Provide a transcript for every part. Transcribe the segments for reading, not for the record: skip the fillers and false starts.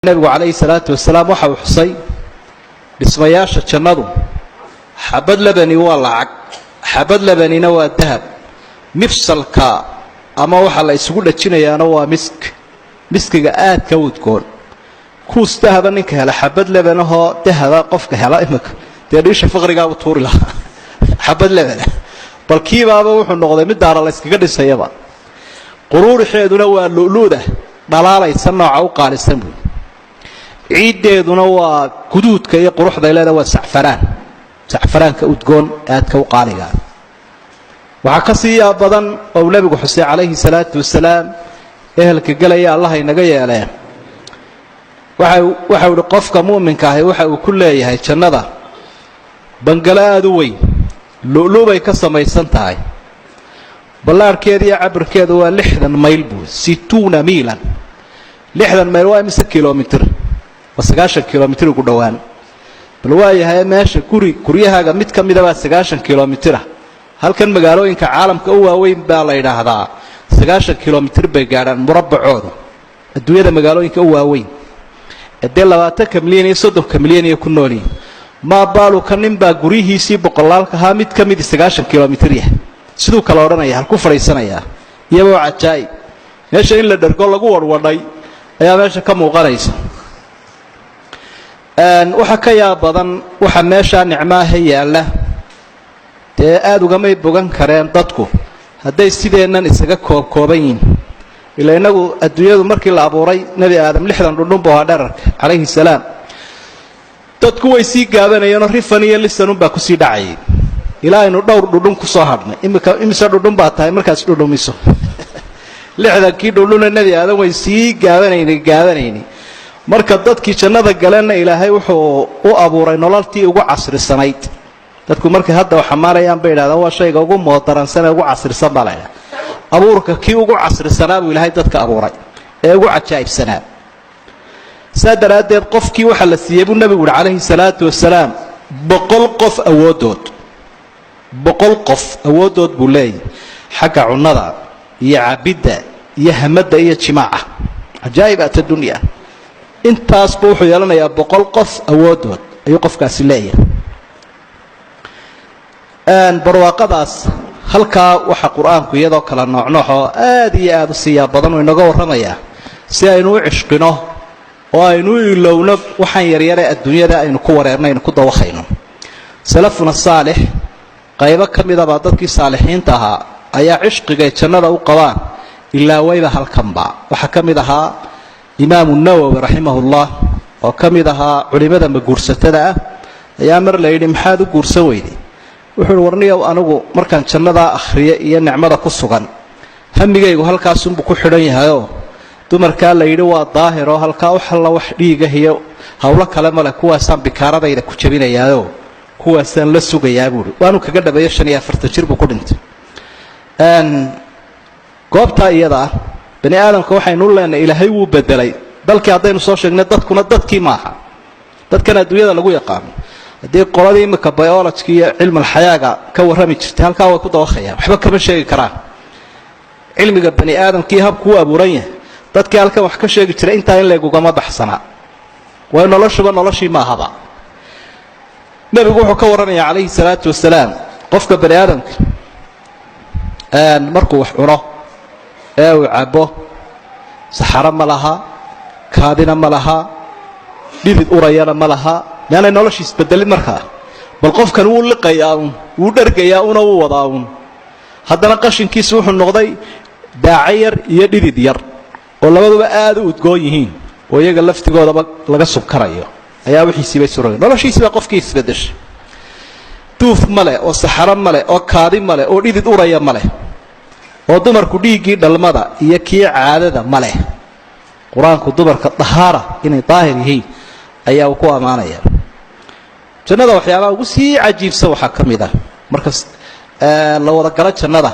Nebigu calayhi salaatu wasalaam waxa uu xusay dhismayaasha jannadu: xabad labani waa lacag, xabad labanina waa dahab, mifsalka ama waxaa la isugu dhajinayaana waa misk, miskiga aadka u udgoon. Kuus dahaba ninka hela, xabad lebanahoo dahaba qofka hela imika, dee dhiisha faqrigaabu tuuri lahaa xabad lebana. Bal kiibaaba wuxuu noqday mid daara la yskaga dhisayaba. Quruurixeeduna waa lu'lu'da dhalaalaysa nooca u qaalisan buy. Ciiddeeduna waa guduudka iyo quruxday leeda, waa sacfaraan, sacfaraanka udgoon aadka u qaaligaa. Waxaa ka sii yaab badan oo uu nebigu xusay calayhi salaatu wasalaam ehelka gelaya, Allah inaga yeelee, waxau ihi qofka mu'minka ahi waxa uu ku leeyahay jannada bangalo aada u weyn, lu'lu bay ka samaysan tahay, ballaarhkeeda iyo cabirkeedu waa 60 mayl buu, 60 miilan. 60 mayl waa imise kilomitir? Waa 90 kilomitir ugu dhowaan. Bal waayahay, meesha guri guryahaaga mid ka mida baa 90 kilomitira. Halkan magaalooyinka caalamka u waaweyn baa la yidhaahdaa 90 kilomitir bay gaadhaan murabbacoodu, adduunyada magaalooyinka u waaweyn ee dee 20-ka milyan iyo 30-ka milyan iyo ku noolyihin. Maa baaluka nin baa guryihiisii boqolaalka ahaa mid ka midi 90 kilomitir yahay? Siduu kale odhanaya, halku fadhiisanayaa? Iyaboo cajaa'ib meesha in la dhergo lagu warwadhay ayaa meesha ka muuqanaysa. Waxa ka yaab badan waxa meeshaa nicmaaha yaalla, dee aada ugamay bogan kareen dadku hadday sideennan isaga koobkooban yihin. Ila innagu adduunyadu markii la abuuray Nebi Aadam 60 dhundhun buu ahaa dherarka calayhi salaam. Dadku way sii gaabanayeenoo rifan iyo lisanunbaa kusii dhacayay ilaa aynu dhowr dhudhun ku soo hadhnay. Imika imise dhudhun baa tahay markaas dhudhumiso? 60-kii dhudhuna Nebi Aadam way sii gaabanaynay, gaabanaynay. Marka dadkii jannada galeenna Ilaahay wuxuu u abuuray nololtii ugu casrisanayd. Dadku markay hadda xamaanayaan bay yidhahdaan waa shayga ugu moodaransan ee ugu casrisan baa la ydhaha. Abuurka kii ugu casrisanaa buu Ilaahay dadka abuuray ee ugu cajaa'ibsanaa. Saa daraaddeed qofkii waxaa la siiyey buu nebigu uhi calayhi salaatu wasalaam 100 qof awooddood, 100 qof awooddood buu leeyahy xagga cunnada iyo cabidda iyo hamadda iyo jimaaca. Cajaa'ibaat dunya, intaasba wuxuu yeelanayaa 100 qof awooddood ayuu qofkaasi leeyahay. Barwaaqadaas halkaa waxa Qur-aanku iyadoo kala noocnoocoo aad iyo aada u siiyaa badan uu inaga warramayaa si aynu u cishqino oo aynu u ilowno waxaan yaryare adduunyada aynu ku wareerno, aynu ku dawaqayno. Salafuna saalix qaybo ka midabaa dadkii saalixiinta ahaa ayaa cishqigay jannada u qabaan ilaawayba halkanba. Waxaa ka mid ahaa Imaamu Nawowi raximahullah, oo ka mid ahaa culimmada maguursatada ah. Ayaa mar la yidhi, "Maxaad u guursan weyday?" Wuxuu uhi, "Warniyow, anigu markaan jannadaa akhriya iyo nicmada ku sugan, hamigaygu halkaasunbuu ku xidhan yahayoo dumarkaa la yidhi waa daahiroo halkaa wax alla wax dhiigah iyo howlo kale male, kuwaasaan bikaaradayda ku jabinayaayoo kuwaasaan la sugayaa," buuhi. Waanu kaga dhabeeyo, 45 jir buu ku dhintay. Goobtaa iyada ah bani aadamka waxaynu leenahay Ilaahay wuu bedelay dalkii haddaynu soo sheegnay. Dadkuna dadkii maaha dadkan adduunyada lagu yaqaano. Haddii qoladii imika biology iyo cilmalxayaaga ka warrami jirtay halkaa way ku dawaqayaan, waxba kama sheegi karaan cilmiga bani aadamkii habku u abuuran yahay. Dadkii halkan wax ka sheegi jiray intaa in leegugama baxsanaa, waayo noloshuba noloshii maahaba. Nebigu wuxuu ka warramaya calayhi salaatu wasalaam qofka bani aadamka markuu wax cuno ee uu cabbo, saxaro ma laha, kaadina ma laha, dhidid urayana ma laha. Miaanay noloshii isbedelin markaa? Bal qofkan wuu liqayaa uun, wuu dhergayaa una, wuu wadaa uun, haddana qashinkiisu wuxuu noqday daaco yar iyo dhidid yar oo labaduba aada u udgoon yihiin oo iyaga laftigoodaba laga subkarayo ayaa wixiisiibay suraya. Noloshiisiibaa qofkii isbedeshay. Duuf ma leh oo saxaro ma leh oo kaadi ma leh oo dhidid uraya ma leh oo dumarku dhiiggii dhalmada iyo kii caadada ma leh. Qur-aanku dumarka dahaara, inay daahir yihiin, ayaa uu ku ammaanaya. Jannada waxyaabaha ugu sii cajiibsan waxaa ka mid ah marka la wada galo jannada,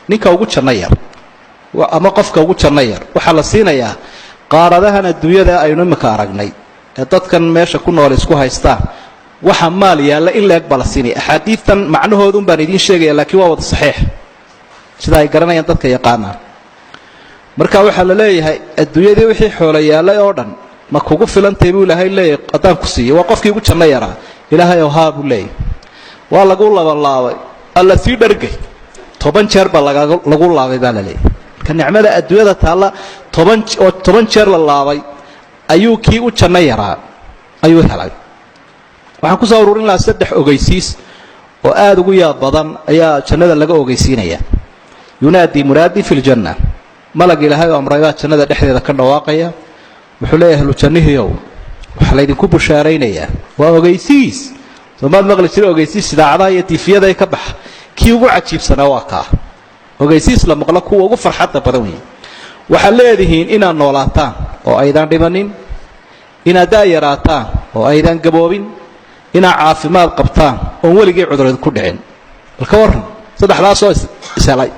ninka ugu janno yar ama qofka ugu janno yar waxaa la siinayaa qaaradahan adduunyada aynu imika aragnay ee dadkan meesha ku nool isku haystaan waxa maal yaalla in leeg baa la siinaya. Axaadiidtan macnahoodun baan idiin sheegaya, laakiin waa wada saxiix sida ay garanayaan dadka yaqaanaan. Marka waxaa la leeyahay adduunyadii wixii xoolo yaallay oo dhan Ma kugu filantay buu Ilaahay leeyahy haddaan ku siiyo? Waa qofkii ugu janno yaraa. Ilaahay ow, haa, buu leeyahy. Waa lagu labanlaabay. Alla sii dhargay, 10 jeer baa lagu laabay baa la leeyahy. Marka nicmada adduunyada taalla 10 oo 10 jeer la laabay ayuu kii u janno yaraa ayuu helay. Waxaan kusoo ururin lahaa saddex ogeysiis oo aada ugu yaab badan ayaa jannada laga ogeysiinaya. ينادي مناد في الجنة, malag Ilaahay oo amray baa jannada dhexdeeda ka dhawaaqaya. Wuxuu leeyahay: ahlu jannihiiow, waxaa laydinku bushaaraynayaa. Waa ogeysiis. Soomaad maqli jira ogeysiis idaacadaha iyo tiifiyada ka baxa? Kii ugu cajiibsanaa waa kaa. Ogeysiis la maqlo kuwa ugu farxadda badan weeye. Waxaad leedihiin inaad noolaataan oo aydan dhimanin, inaad da' yaraataan oo aydan gaboobin, inaad caafimaad qabtaan oon weligii cudureed ku dhicin. Bal ka warran saddexdaasoo ishelay?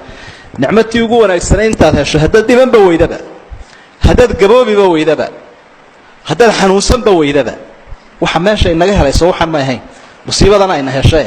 Nicmatii ugu wanaagsanay intaad hesho, haddaad dhimanba weydaba, haddaad gaboobiba weydaba, haddaad xanuunsanba weydaba, waxa meesha inaga helayso waxaan may ahayn musiibadana ayna heshe.